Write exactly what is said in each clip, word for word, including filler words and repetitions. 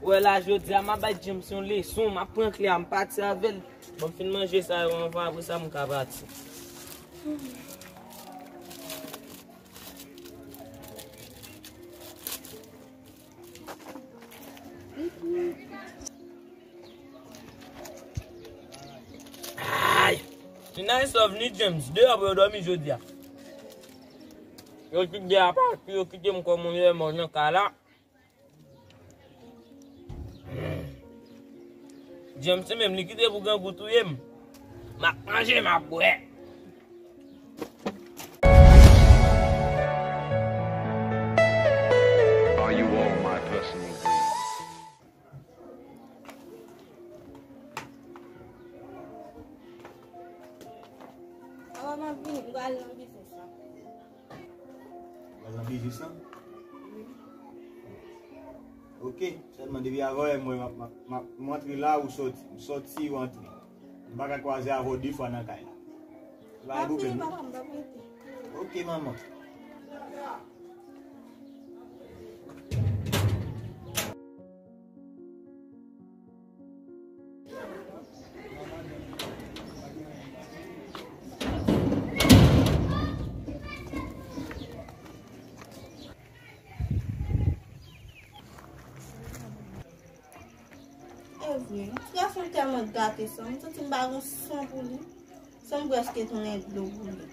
Wè la, jodi a, m ap bay James yon leson, m ap pran kle a, m pati avè l. Bon, m fin manje sa yo anvan, apre sa, m ka pati. Ay! Ni Nice Love, ni James, deyò pou yo dòmi jodi a. Yo tout de a pati, yo kite m kòm yon lèmò nan kay la. James menm, li kite pou grangou touye m. M ap manje, m ap bwè. Are you all my personal greed? Awa m ap vini, m pral nan biznis la. Ou pral nan biznis lan? Wi. Ok, sèlman depi avè w m wè m ap, m ap, m ap, m antre la ou sòti, m sòti ou antre. M pa ka kwaze avè w de fwa nan kay la. Se pa yon pwoblèm non. Papa, m p ap rete. Ok, manman. E vre, ti gason tèlman gate san, m santi m pa gon san pou li. San m prèske tounen dlo pou li.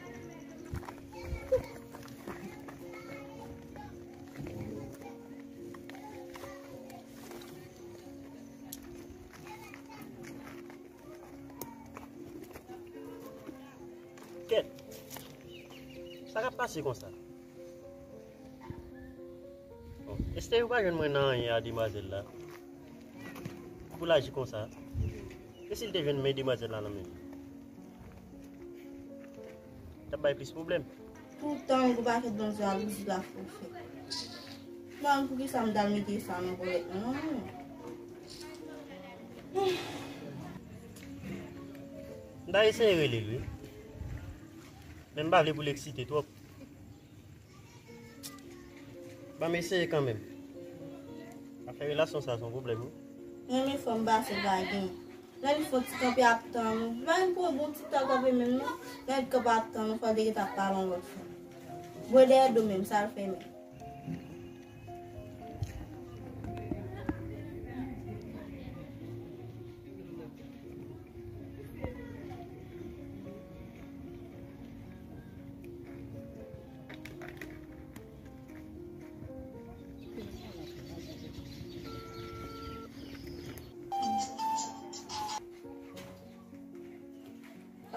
Kèt! Sa k ap pase konsa? Bon, Esther, ou pa jwenn mwen nan anyen a demwazèl la? Pou l aji konsa? E si l te jwenn men demwazèl la nan men li? T ap bay plis pwoblèm. Toutan m gon pakèt bon jalouzi l ap fè w fè. Mwen, poukisa m t al mete sa nan ponyèt mwen? Non, non. M ta eseye rele l, wi. Men m pa vle pou l eksite twòp. Ban m eseye kanmenm. Afè relasyon sa se yon pwoblèm, wi. Renmen fanm pase pa gen. Lè li fè yon ti kanpe ap tann ou. Li pa menm pran bon ti tan kanpe menm non. Lè li kanpe ap tann ou, fò l te gentan ap pale yon lòt fanm. Bwè dèyè do menm, sa l fè menm?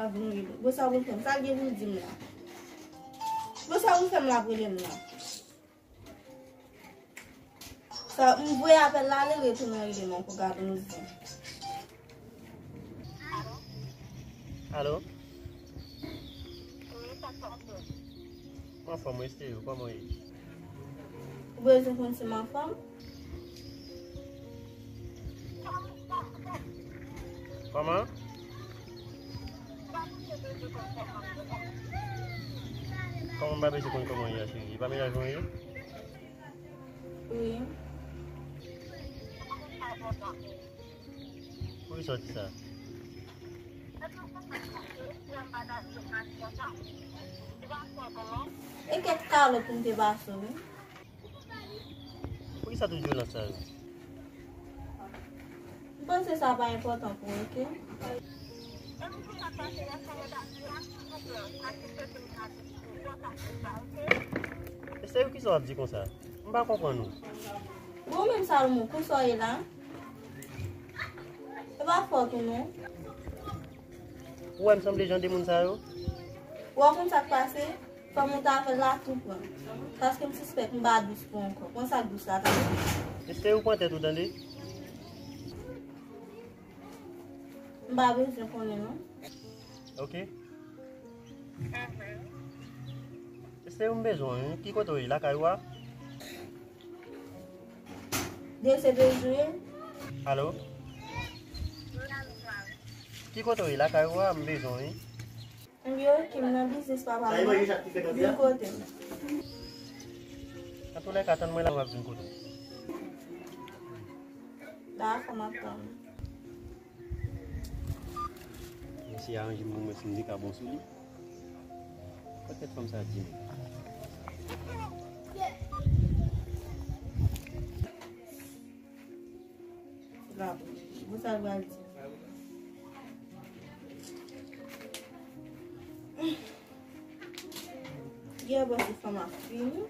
Pa vin rele. Bon, sa w vin fè m? Sa l gen pou l di m la? Bon, sa w vin fè m la, ap rele m la? Sa, m voye apèl la, ale retounen rele m ankò, gade yon zen. Alo? Wi, sa k pase? M anfòm, wi, Esther, kòman w ye? Ou bezwen konn si m anfòm? Kòman? Kòman m pa bezwen konn kòman w ye a, cheri? E pa mennaj mwen w ye? Wi. Poukisa w di sa? E kèk kalòt m te pase w, wi. Poukisa tout vyolans sa yo? M panse sa pa enpòtan pou ou, oke? Esther, kisa w ap di konsa? M pa konprann ou. Bon, menm Salomon, konsa w ye la? E pa fòt ou non. Ou wè m sanble jan de moun sa yo? Ou wè konn sa k pase? Fò m monte avè l la tou pran. Paske m sispèk m pa dous pou ankò. Pran sa k dous la, tande? Esther, ou pran tèt ou, tande? M pa bezwen konnen non. Ok. Esther, m bezwen w, wi. Ki kote w ye? Lakay ou a? De se bezwen. Alo? Ki kote w ye? Lakay ou a? M bezwen w, wi. M byen oke, m nan biznis papa m nan. Vin kote m. Antoulèka, tann mwen la, m ap vin kote w. La, fanm ap tann. Mesye aranje m pou mwen si m te ka bon sou li. Pakèt fanm sa di m. Bon, sa l pral di. Gen bò se fanm ap fini.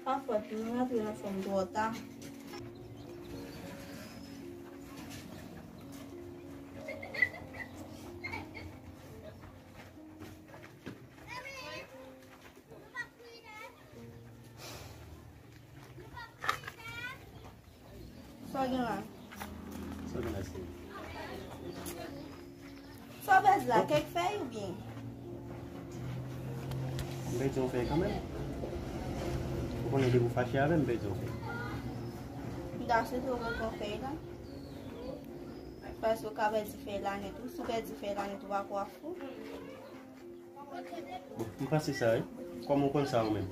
Pa fòt nou, nou rantre nan fanm twò ta. Sa w gen la? Sa w gen la, cheri? Sa w pèdi la, kèk fèy oubyen? M pèdi yon fèy kanmenm. Ou konnen depi w fache avè m, m pèdi yon fèy. M ta swete w pran fèy la. Paske w ka pèdi fèy la nèt tou. Si w pèdi fèy la nèt, ou pa kwè w ap fou. Bon, m panse sa, wi. Kòman w konn sa ou menm?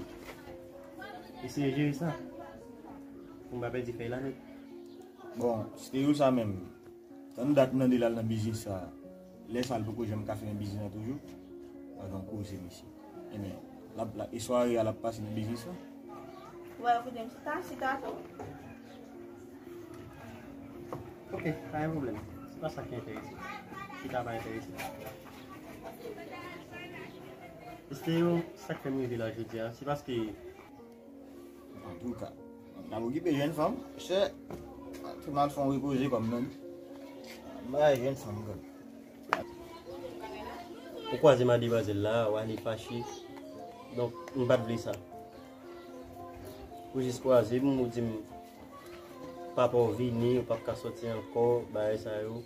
Eseye jere sa. Pou m pa pèdi fèy la nèt. Bon, Stereo sa menm. Tann dat m tande l al nan biznis sa. Lè sa l poko janm ka fè nan biznis la toujou. Pa gen koze, mesye. Ebyen, l ap, l ap, e sware a l ap pase nan biznis la? Wè, kote m chita, chita tou. Ok, pa gen pwoblèm. Se pa sa ki enterese m. Chita pa enterese m. Stereo, sa k fè m rive la jodi a, se paske Antouka, m ap okipe jèn fanm, chè, tou m al fè yon repoze kòm nan. M bay jèn fanm kòm. Ou kwaze m a demwazèl la, w ale fache. Donk, m pa t vle sa. Ou jis kwaze m, ou di m, papa w vini, ou p ap ka sòti ankò, bagay sa yo.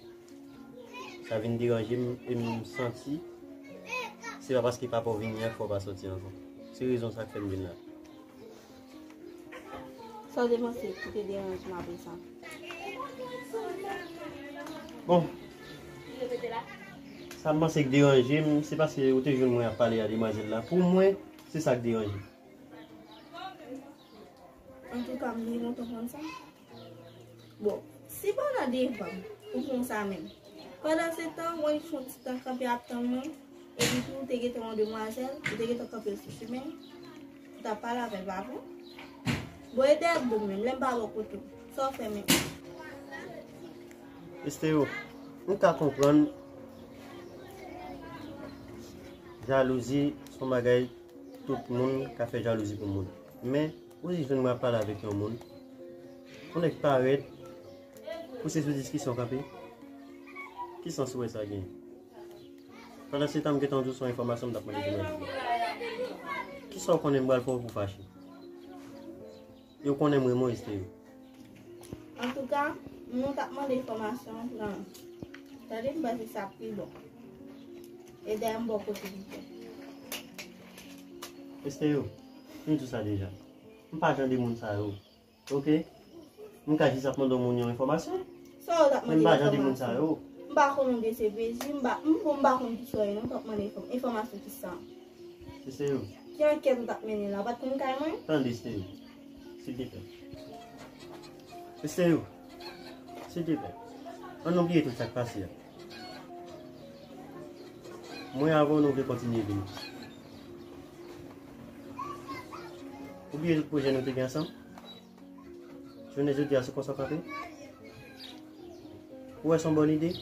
Sa vin deranje m e m santi se pa paske papa w vini an k fè w pa sòti ankò. Se rezon sa k fè m vin la. Sa w te panse ki te deranje m apre sa? Bon, sa m panse k deranje m, se paske ou te jwenn mwen ap pale a demwazèl la. Pou mwen, se sa k deranje m. Antouka, m byen kontan konn sa. Bon, si pandan devan ou fè sa menm, pandan se tan, mwen fè yon ti tan kanpe ap tann mwen, epi tou, ou te gentan yon demwazèl, ou te gentan kanpe l sou chimen, ou t ap pale avè l, pa vre? Bon, e dèyè do m menm, lè m pa bò kote w, sa w fè menm? Esteo, m ka konprann jalouzi se yon bagay tout moun ka fè jalouzi pou moun. Men, ou jis jwenn mwen ap pale avèk yon moun. Yon nèg parèt pou se sou diskisyon kanpe. Ki sans ou wè sa gen? Pandan se tan m gentan di w se yon enfòmasyon m t ap mande pou mwen. Kisa w konnen m pral fè w pou fache? Yo konnen m renmen w, Esteo. Antouka, moun t ap mande enfòmasyon nan. Tande, m panse sa pi bon. E dèyè m bò kote li. Esteo, m di w sa deja. M pa jan de moun sa yo. Oke? M ka jis ap mande yon moun yon enfòmasyon. Sa w t ap mande enfòmasyon? Men m pa jan de moun sa yo. M pa konn ou de C P J, m pa, m, bon, m pa konn kisa w ye non, m t ap mande enfò-, enfòmasyon ki sa? Esteo. Ki ankèt ou t ap mennen la? Ou pa t konn kay mwen? Tande, Esteo. Silteplè. Esteo. Silteplè. Ann nou bliye tout sa k pase a. Mwen avè w nou vle kontinye vini. Ou bliye tout pwojè nou te gen ansanm? Jounen jodi a, se konsa w kanpe? Ou wè se yon bòn ide?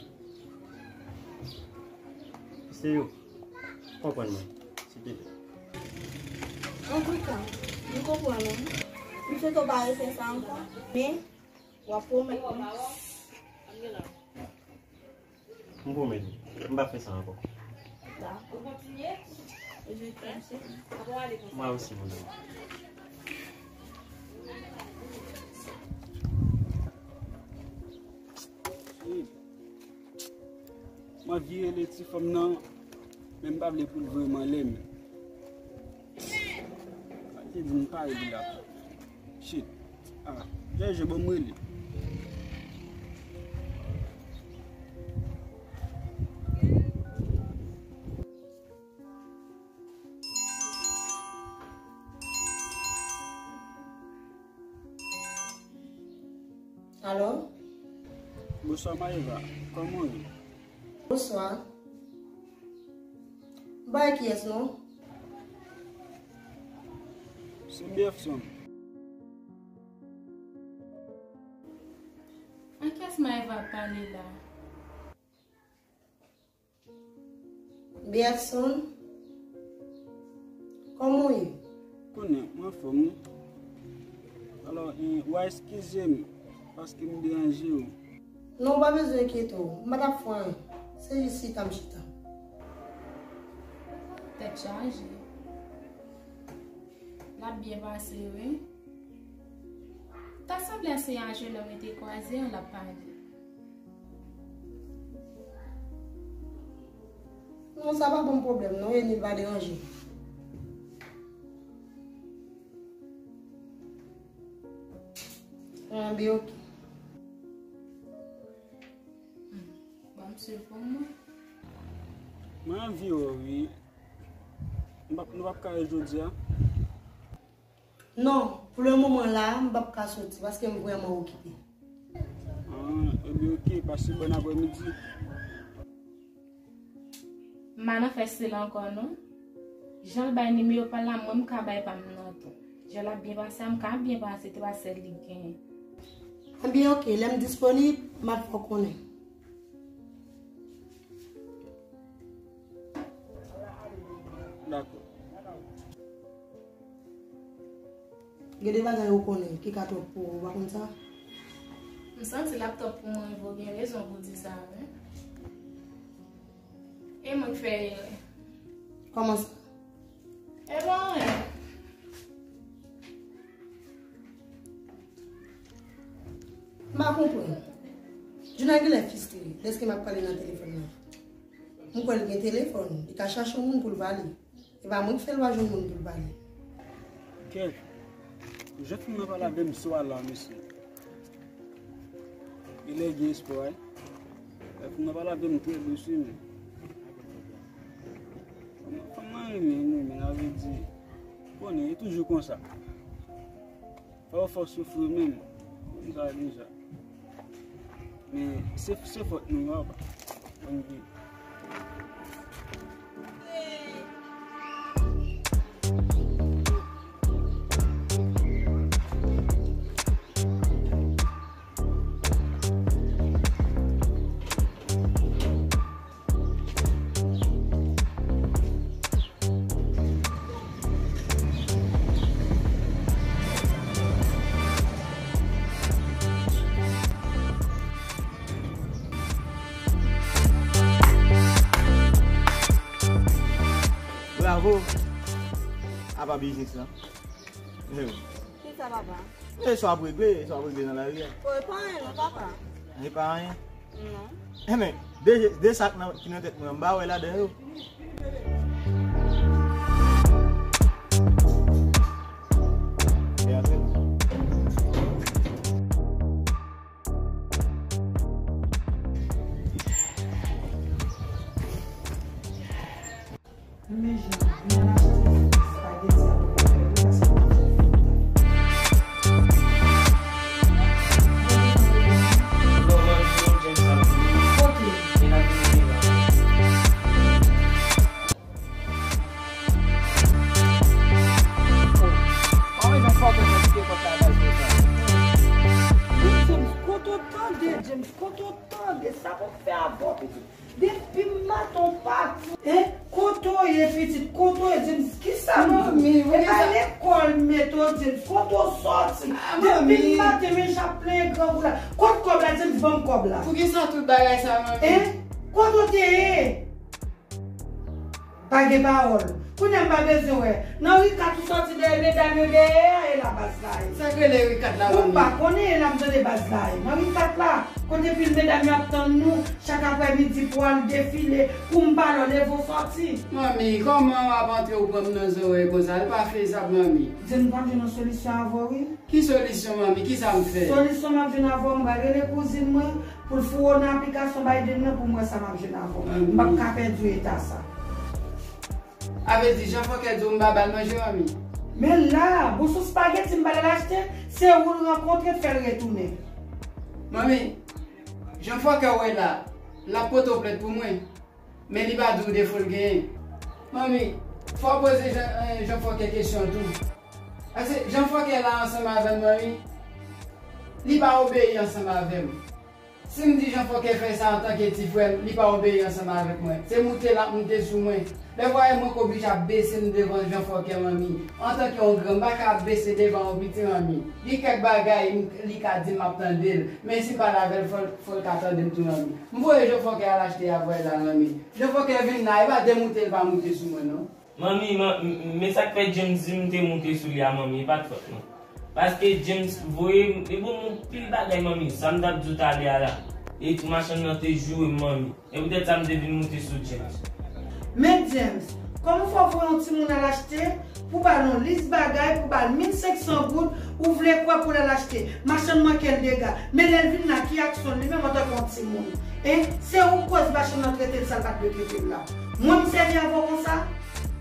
Esteo, konprann mwen, silteplè. Antouka, m konprann ou. M swete w pa refè sa ankò, men w ap pwomèt mwen. M pwomèt ou, m p ap fè sa ankò. Dakò. Mwen osi, mon amour. Mwen vire le ti fanm nan, men m pa vle pou l vreman lè m. Sa te di m pare pou l ap. Shit. Ah, J J, bon, m rele. Alo? Bonswa Maëva, kòman w ye? Bonswa. M pa wè kiyès non. Se Berson. An kiyès Maëva ap pale la? Berson, kòman w ye? Konnen, mwen anfòm wi. Alò, eh, w a eskize m paske m deranje w. Non, w pa bezwen enkyete w. M pa t ap fè anyen. Se jis chita m chita. Tèt chaje. L ap byen pase wi. Ta sanble se a jenòm yo te kwaze an l ap pale. Non, sa pa ban m pwoblèm non, e ni l pa deranje m. An, byen, oke. Bon, m swiv pou mwen. Mwen anvi wè w wi. Nou p ap, nou p ap ka rete jodi a? Non, pou le moman la, m p ap ka soti paske m vrèman okipe. Ah, ebyen oke, pase bòn aprèmidi. M pa nan fè sila ankò non. Jan l bay nimewo pa l la, mwen m ka bay pa m nan tou. Jan l ap byen pase a, m ka byen pase, te pa sèl li k genyen. Ebyen oke, lè m disponib, m ap fè w konnen. Dakò. Gen de bagay ou konnen ki ka twòp pou ou, ou pa konn sa? M santi l ap twòp pou mwen, Ivo gen rezon pou di sa, wi. E mwen k fè erè. Kòman sa? E pa anyen. M pa konprann. Juna genlè fistre, dèske m ap pale nan telefòn nan. M kwè l gen telefòn, li ka chache yon moun pou l pale. E pa mwen ki fè l pa jwenn moun pou l pale. Kev, jan fanm nan pale avè m swa la, mesye. Genlè gen espwa, wi. Lè fanm nan pale avè m trè dous, wi, men. Fanm nan renmen, renmen, sa vle di, konnen, e toujou konsa. Fò, fò soufri menm. Konn sa deja. Men se, se fòt nou, papa. Ann viv. Bravo! Apa biznis lan? Kisa, papa? E sa w ap regle, e sa w ap regle nan lari a. O, e pa anyen non, papa. E pa anyen? Non. Enben, de, de sak nan, ki nan tèt mwen an, m pa wè ladan yo. Men jan, m al achte spageti a pou mwen, paske m ap fè fèt. Kote? James, kote w tande, James, kote w tande, sa pou fè avè w, pitit? Depi maten w pati. Hein? Kote w ye, pitit? Kote w ye, James? Kisa m di? Manmi, e pa lekòl m mete w, James. Kote w sòti? Ah, depi maten, men j ap plenyen grangou la. Kote kòb la, James? Ban m kòb la. Poukisa tout bagay sa, manmi? Hein? Kote w te ye? Pa gen pawòl. Kounye a m pa bezwen wè. Nan ri kat ou sòti dèyè medam yo dèyè a, e la baz la ye. Sa k rele ri kat la, manmi? Ou pa konnen, e la m tande baz la ye. Nan ri kat la, kote pil medam yo ap tann nou, chak aprèmidi pou al defile, pou m pa lè w leve w sòti. Manmi, kòman w ap antre w pran m nan zòrèy konsa? L pa fezab, manmi. Di m pa gen yon solisyon avè w, wi. Ki solisyon, manmi? Kisa m fè? Solisyon m ap jwenn avè w, m pral rele kouzin mwen pou l foure w nan aplikasyon Biden nan pou m wè sa m ap jwenn avè w. M p ap ka pèdi w eta sa. A vle di, jan fòkè di w m pa ba l manje, manmi? Men la, bon, sou spageti m pa t al achte, se ou l rankontre k fè l retounen. Manmi, Jan fòkè w wè la, l ap pote w plent pou mwen. Men li pa di w defo l genyen. Manmi, fò w poze Jan, eh, Jan fòkè kesyon tou. Paske Jan fòkè la ansanm avè m, manmi, li pa obeyi ansanm avè m. Si m di Jan fòkè fè sa antanke ti frè m, li pa obeyi ansanm avèk mwen. Se moute l ap moute sou mwen. Lè w wè mwen k oblije ap bese m devan Jan fòkè, manmi. Antanke yon gran, m pa ka ap bese devan yon piti, manmi. Gen kèk bagay m, li ka di m, m ap tande l. Men si m pale avè l, fò, fò l ka tande m tou, manmi. M voye Jan fòkè al achte avè l la, manmi. Jan fòkè vin la, e pa de moute l pa moute sou mwen, non. Manmi, man, m, men sa k fè James di m te moute sou li a, manmi, e pa t fòt mwen. Paske James voye m, e bon, m anpil bagay, manmi, sa m t ap di w talè a la. E tou machann nan te joure m, manmi. E poutèt sa m te vin moute sou James. Men James, kòman fè w voye yon timoun al achte, pou ba l yon lis bagay, pou ba l mil senk san goud, ou vle kwè pou l al achte. Machann manke l dega. Men lè l vin la, ki aksyon l li menm antanke yon timoun? Hein? Se ou k koz machann nan trete l sa l pa t dwe trete l la. Mwen m sèvi avè w konsa?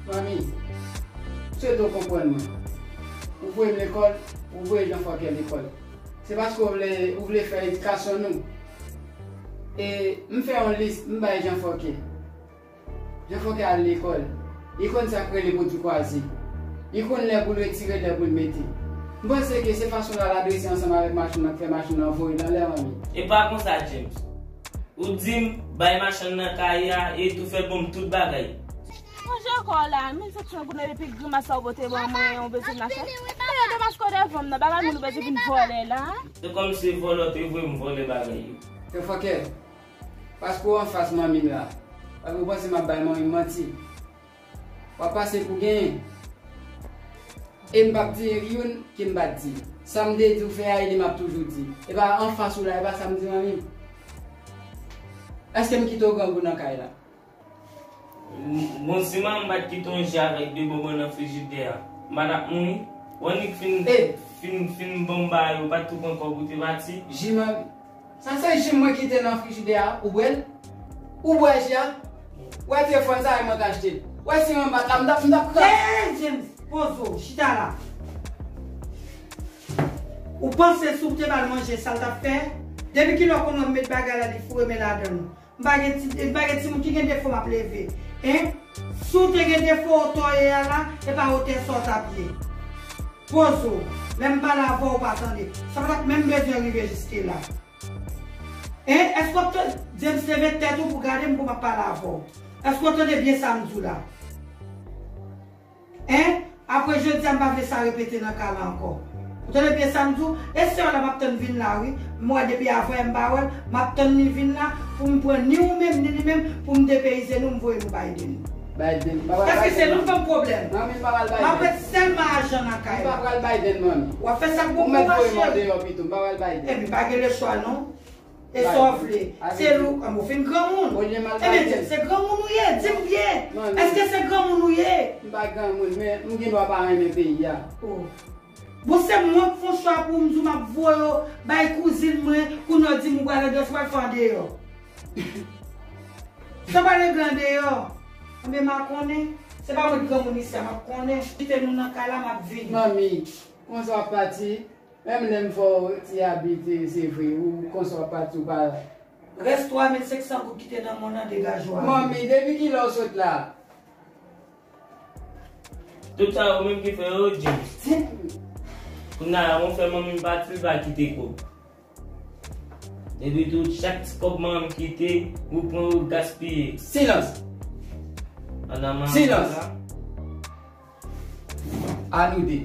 Manmi, m swete w konprann mwen. Ou voye m lekòl, ou voye Jan fòkè lekòl. Se paske w vle, ou vle fè edikasyon nou. E m fè yon lis, m bay Jan fòkè. Jan fòkè al lekòl. Li konn sa k rele pwodui kwaze. Li konn lè pou l retire, lè pou l mete. M panse ke se fason l al adrese ansanm avèk machann nan k fè machann nan voye l anlè, manmi. E pa konsa, James. Ou di m bay machann nan kaye a e tou fè ban m tout bagay. Manje ankò la, mil senk san goud nan epi grimas sa w pote ban mwen, ou bezwen m la fè. Mwen de maske w devan m nan, bagay moun ou bezwen vin vòlè la. Se kòmsi vòlè w te voye m vòlè bagay yo. Jan fòkè, paske w anfas manmi m la. Paske w panse m ap bay manmi m manti. W ap pase pou genyen. E m p ap di youn ke m pa t di. Sa m te di w fè a, e li m ap toujou di. E pa anfas ou la, e pa sa m di manmi m. Èske m kite w grangou nan kay la? Bon, si manman m pa t kite yon ji avèk de bonbon nan frijidè a, m pa t ap mouri. W annik fin, fin, fin ban m bagay yo, pa t tou pran kòb ou te pati. Ji manmi. Sa se ji mwen kite nan frijidè a, ou bwè l? Ou bwè ji a? Ou wè telefòn sa, e mwen k achte l. Ou wè si mwen pa t la, m t ap, m t ap kraze. Hey, James, poze w, chita la. Ou panse si w te ba l manje, sa l t ap fè? Depi kilè w konn wè m met bagay la, li foure men ladan l? M pa gen ti, m pa gen timoun ki gen defo m ap leve. Hein? Si w te gen defo wotè w ye a la, e pa wotè sa w t ap ye. Poze w. Lè m pale avè w, ou pa tande. Sa pa t ap menm bezwen rive jiske la. Hein? Èske w ap tande? James, leve tèt ou pou gade m pou m ap pale avè w. Èske w tande byen sa m di w la? Hein? Apre jodi a, m pa vle sa repete nan kay la ankò. Ou tande byen sa m di w? E sè w la, m ap tann vin la, wi. M wè depi avan yè m pa wè l, m ap tann li vin la pou m pran ni ou menm, ni li menm, pou m depeyize nou, m voye nou Biden. Biden, m pa pral Biden. Paske se nou k ban m pwoblèm. Manmi, m pa pral Biden. M ap ret sèlman ajan nan kay la. M pa pral Biden, manmi. W ap fè sa k bon pou w, ma cheri. Ou mèt voye m andeyò pito, m pa pral Biden. Ebyen, pa gen lechwa, non. E sa w vle? Se lou, an, ou fin granmoun. Ebyen, se granmoun ou ye, di m byen. Èske se granmoun ou ye? M pa granmoun, men m gen dwa pa renmen peyi a. Oh. Bon, se mwen k fè chwa pou m di w m ap voye w bay kouzin mwen, kounye a w di m ou pral andeyò, sa w pral fè andeyò. Sa w pral regle andeyò? Anben, m a konnen. Se pa mwen k granmoun isi a, m ap konnen. Kite nou nan kay la, m ap vini. Manmi, kòman sa w ap pati? Menm lè m fè w ti abite, se vre, ou konsa w ap pati, ou pa la. Rès twa mil senk san goud ki te nan men w nan, degaje w ale. Manmi, depi kilè w sot la? Tout sa ou menm ki fè yo, James. Kounye a la, mwen fè manmi m pati, l pa kite kòb. Epi tou, chak ti kòb manmi m kite, ou pran, ou gaspiye. Silans! Silans! A nou de.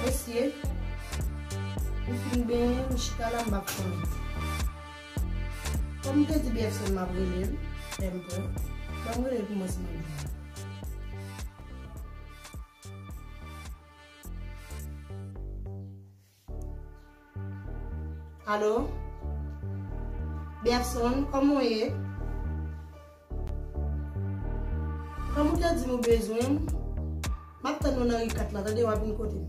Mesye, m fin benyen, m chita la, m p ap konnen. Kòm m te di Berson m ap rele l, lè m prè. Ban m rele l pou m wè si m ap jwenn li. Alo? Berson, kòman w ye? Kòm ou te di m ou bezwen m, m ap tann ou nan ri kat la, tande, w a vin kote m.